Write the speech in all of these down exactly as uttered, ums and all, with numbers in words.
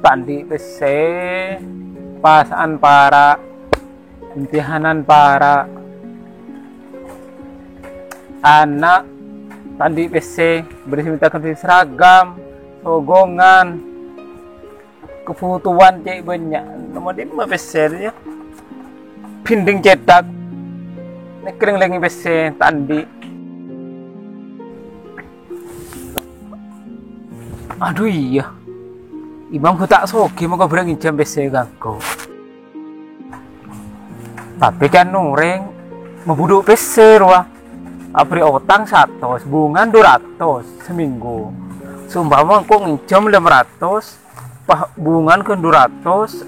Ta' andi' pèssè, pasa'an para', imtihanan para'. Ana' ta' andi' pèssè, bâdâ sè mènta ghântè seragam, sogongan. Kabhutowan cè' bânnya', nomor lima pèssè, yâ. Bhândhing cèthak. Nèka lèng-lèngè pèssè, ta' andi'. Adhu, iyâ. Imam ghu ta' soghi, mongko bhârâng ngènjhâm pèssè ka engko'. Tapè can orèng mabudhu' pèssè rowa. Aberri' otang satos, bungana dhu ratos samènggu. Saompama engko' ngènjhâm lèma ratos, Pas bungana kan dhu ratos,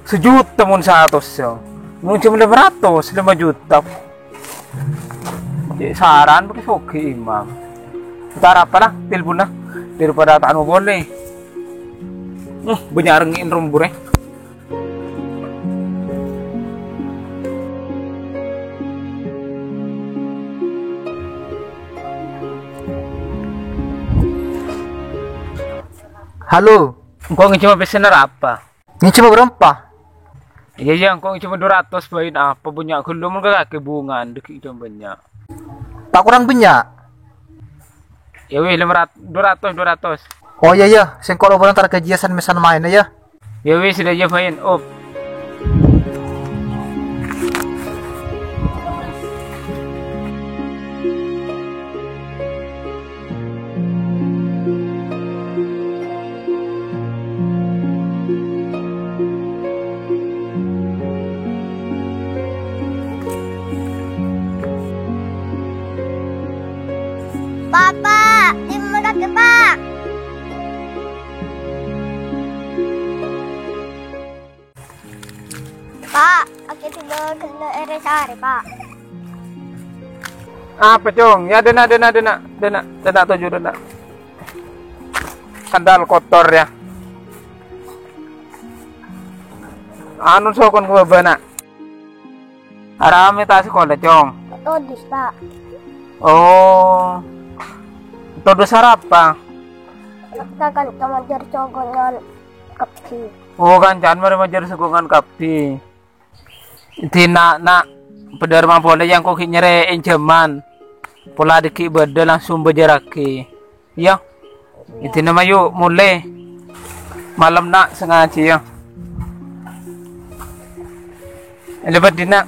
sajuta mon satos, ya. Mon jhâ' lèma ratos, lèma juta. Cè' saran paghi' soghi, Imam. Entar apa lah, telponna. Daripada ta' anu polè. Hmm, bânnya' rèng ngèn rombur, eh. Halo. Engko' ngènjhâma pèssèna arapa? Ngènjhâma bârâmpa? Iyâ, iyâ, engko' ngènjhâma dhu ratos bhâi, apa bânnya' ghâllu mon kakè bungana dâgghi' bânnya'. Ta' korang bânnya'? Iyâ wis, lèma rat-, dhu ratos, dhu ratos. Oh, iyâ, iyâ, sèngko' lopana entar ghâjiyâ san-mèsan maèna, yâ. Iyâ wis, iyâ, iyâ, bhâi, op. Papa, dimma kakè, Pa'? Pa', kakè tèdung ghellâ' è rest area, Pa'. Apa, Cong? Yâ, dâna', dâna', dâna', dâna', dâna' toju', dâna'. Sandal kotor, yâ. Anu, sokon ka bâbâna. Arapa mè' ta' sakola, Cong? Todus, Pa'. Oh. Todus arapa? Kakè kan majâr sogongan kabbhi. Oh, kancana marè majâr sogongan kabbhi. Dina, Na', padâ rèma polè, yâ, engko' ghi' nyarè ènjhâman. Pola dâgghi' bâdâ langsung bâjârraghi. Iyâ. Dina mayu molè. Malem, Na', sè ngajhi, yâ. Lèbât dina.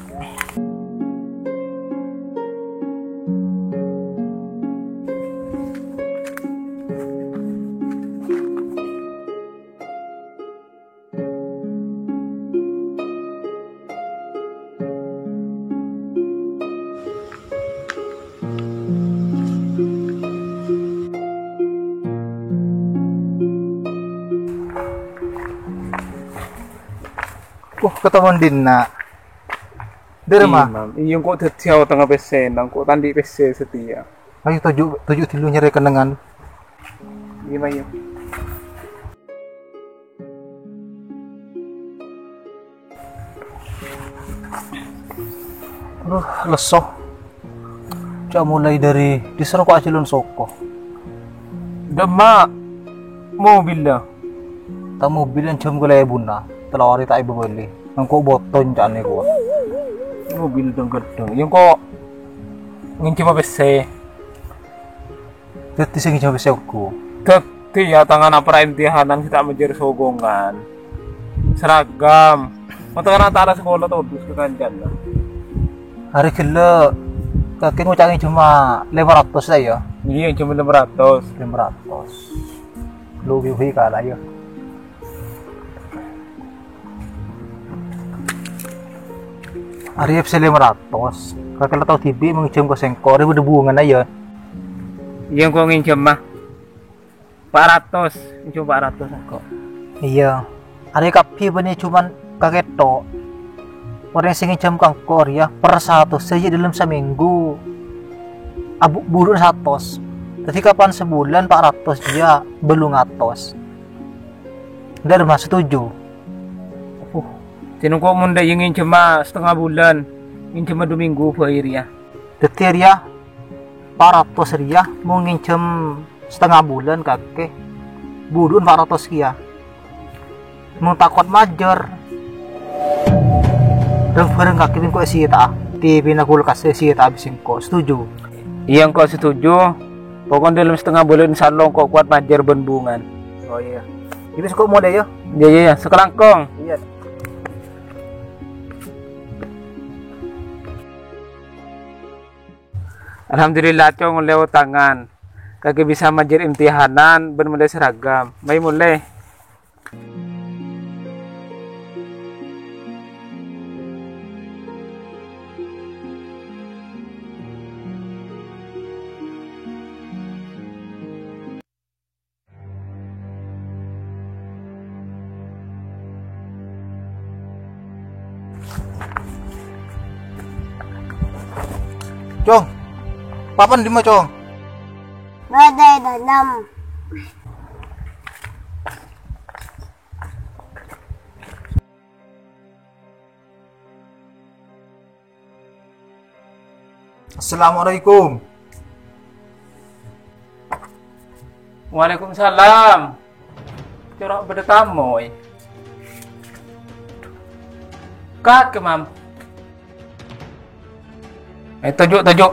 Uh, ketemon dinna'. Dârma? Imam, iyâ engko' dhâddhiyâ otangnga pèssèna, engko' ta' andi' pèssè satèya. Ayo toju', toju' ghâllu nyarè kennengngan. Iyâ, Ma', iyâ. Aduh, lesso. Jhâ' mulai dâri dissa' rowa ajhâlân soko. Dâ'emma mobilla? Ta' mobil jhâm kalèbunna, tello arè ta' èbâbâli. Engko' botong ca'na kowa. Mobil dâng-ghâddhâng. Iyâ engko' ngènjhâma pèssè. Dhâddhi sè ngènjhâma pèssè ongghu. Dhâddhi, yâ, tangana para imtihanan sè ta' majâr sogongan. Seragam. Mon tangana ta' la sakola todus ka kancana. Arè ghellâ' kakè ngoca' ngènjhâma lèma ratos ta' iyâ? Iyâ, ngènjhâma lèma ratos. Lèma ratos. Lu bi-, bi kala iyâ. Arèya bisa lèma ratos. Kakè la tao dhibi' mon ngènjhâm ka sèngko', arèya bâdâ bungana, yâ. Iyâ, engko' ngènjhâma. Pa' ratos, ngènjhâm pa' ratos engko'. Iyâ. Arèya kabbhi bânnè coma kakè tok. Orèng sè ngènjhâm ka engko' rèya per satos sè dâlem samènggu. Abu-, budhu'na satos. Dhâddhi kapan sabulân pa' ratos jiyâ, bâllung atos. Dârma setuju? Uh, sèngko' mon dâ' iyâ ngènjhâma satengnga bulân, ngènjhâma du mènggu bhâi rèya. Dhâddhi rèya pa' ratos rèya mon ngènjhâm satengnga bulân kakè, budhu'na pa' ratos kèya. Mon ta' kowat majâr, rang-bhârâng kakè bi' engko' èsèta'a, T V-na kulkas èsèta'a bi' sèngko'. Setuju? Iyâ, engko' setuju. Pokokna dâlem satengnga bulân, insya Allah, engko' kowat majâr bân bungana. Oh, iyâ. Dhâddhi sèngko' molè, yâ? Iyâ, iyâ, iyâ. Sakalangkong. Iyâ. Alhamdulillah, Cong, ollè otangan. Kakè bisa majâr imtihanan bân mellè seragam. Mayu molè. Cong, papan dimma, Cong? Bâdâ è dâlem. Assalamualaikum. Waalaikumsalam. Coro' bâdâ tamoy. Kakè, Mam. Eh, toju', toju'.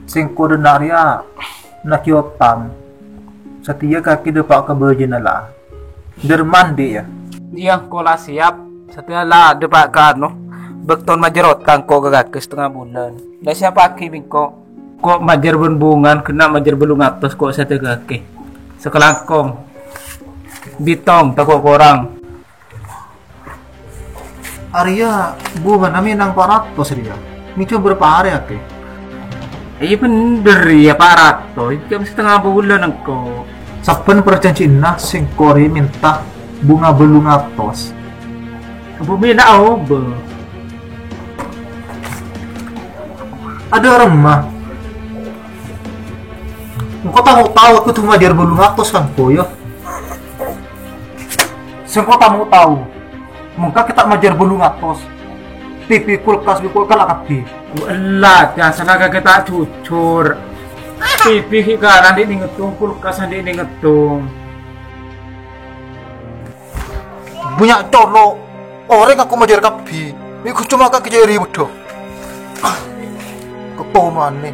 Sèngko' dâ' enna' rèya naghi otang. Satèya kakè dâpa' ka bâjâna la. Dâr mandi, yâ? Iyâ, engko' la siap. Satèya la dâpa' ka, anu, bâktona majâr otang ko' ka kakè satengnga bulân. La siap aghi' bi' engko'. Ko' majâr bân bungana, ghenna' majâr bâllung atos ko' satèya kakè. Sakalangkong. Bitong, tako' korang. Arèya bungana mènang pa' ratos rèya. Ngènjhâm bârâmpa arè, Kakè? Iyâ bhender, iyâ, pa' ratos. Jhâ' satengnga bulân engko'. Sabbhân parjhânjhiyânna sèngko' rè mènta bunga bâllung atos. Bumina obâ. Adâ' remma. Engko' ta' mau tao kodhu majâr bâllung atos kan, Ko, yâ? Sèngko' ta' mau tao. Mon kakè ta' majâr bâllung atos, T V, kulkas, bi' engko' èkala' kabbhi. Ella, biasana kakè ta' jujur. T V ghi' èkala' andi' nèng èddhung, kulkas andi' nèng èddhung. Bânnya' colo', orèng engko' majâr kabbhi. Mè' ghun coma kakè jâ' ribut, dho. Kèto manè.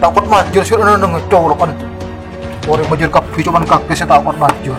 Ta' kowat majâr sè nèng colo'an. Orèng majâr kabbhi, coma kakè sè ta' kowat majâr.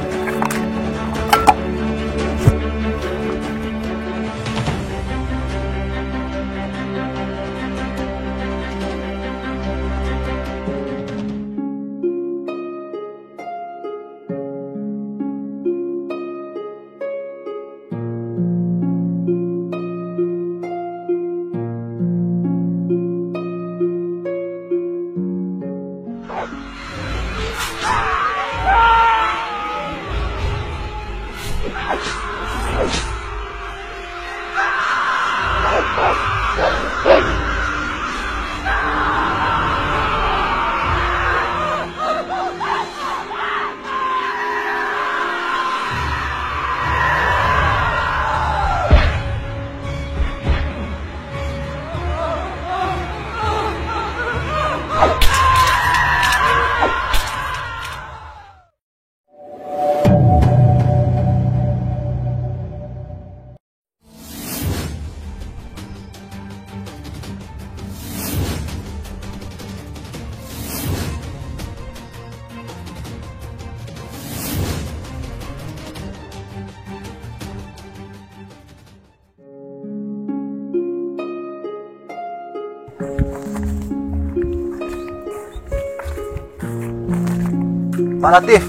Pak Latif.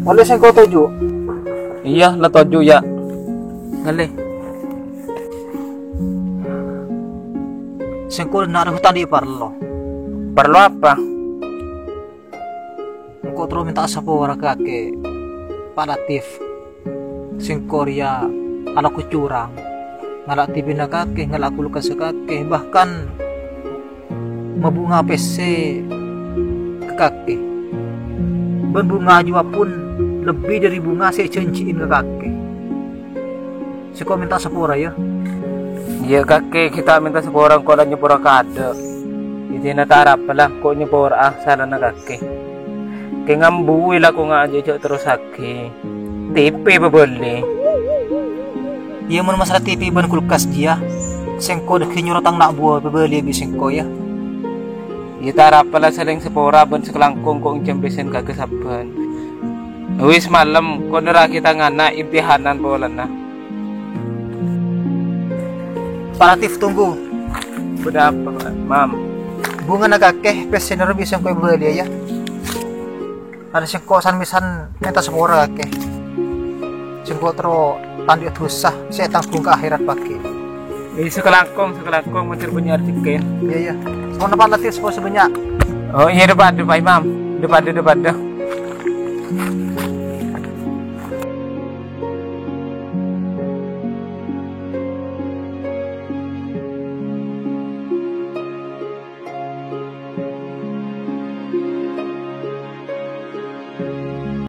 Ollè sèngko' toju'? Iyâ, la toju', yâ. Ngallè. Sèngko' dâ' enna' rowa ta' andi' parlo. Parlo apa? Engko' terro mènta sapora ka kakè, Pak Latif. Sèngko' rèya alako curang. Ngala' T V-na kakè, ngala' kulkassa kakè, bahkan mabhunga pèssè ka kakè. Bân bhunga ajuwâ pon lebbi dâri bhunga sè èjhânjhi'in ka kakè. Sèngko' mènta sapora, yâ. Iyâ, kakè, ghi' ta' mènta sapora, engko' la nyapora kaadâ'. Iyâ, dina ta' arapa la, engko' nyapora'a salana kakè. Kèng ambu è lakongnga ajâ' jhâ' terrossaghi. T V pabâli. Iyâ, mon masalah T V bân kulkas jiyâ, sèngko' dhâggi' nyoro tang na' buwâ pabâliyâ bi' sèngko', yâ. Iyâ, ta' arapa la, salèng sapora bân sakalangkong ko' ngènjhâm pèssèna kakè sabbhân. Wis malem, ko' nerraghi tang ana' imtihanan polana. Pak Latif, tunggu. Bâdâ apa, Mam? Bhungana kakè, pèssèna rowa bi' sèngko' bâliyâ, yâ. Arè sèngko' san-mèsan mènta sapora kakè. Sèngko' terro ta' andi' dhusa sè ètangghung ka akhèrat pagghi'. Iyâ, sakalangkong, sakalangkong, mator bânnya' rejhekkèna. Iyâ, iyâ. Saporana Pak Latif, sapora sè bânnya'. Oh, iyâ, dâ-padâ, Pak Imam. Dâ-padâ, dâ-padâ.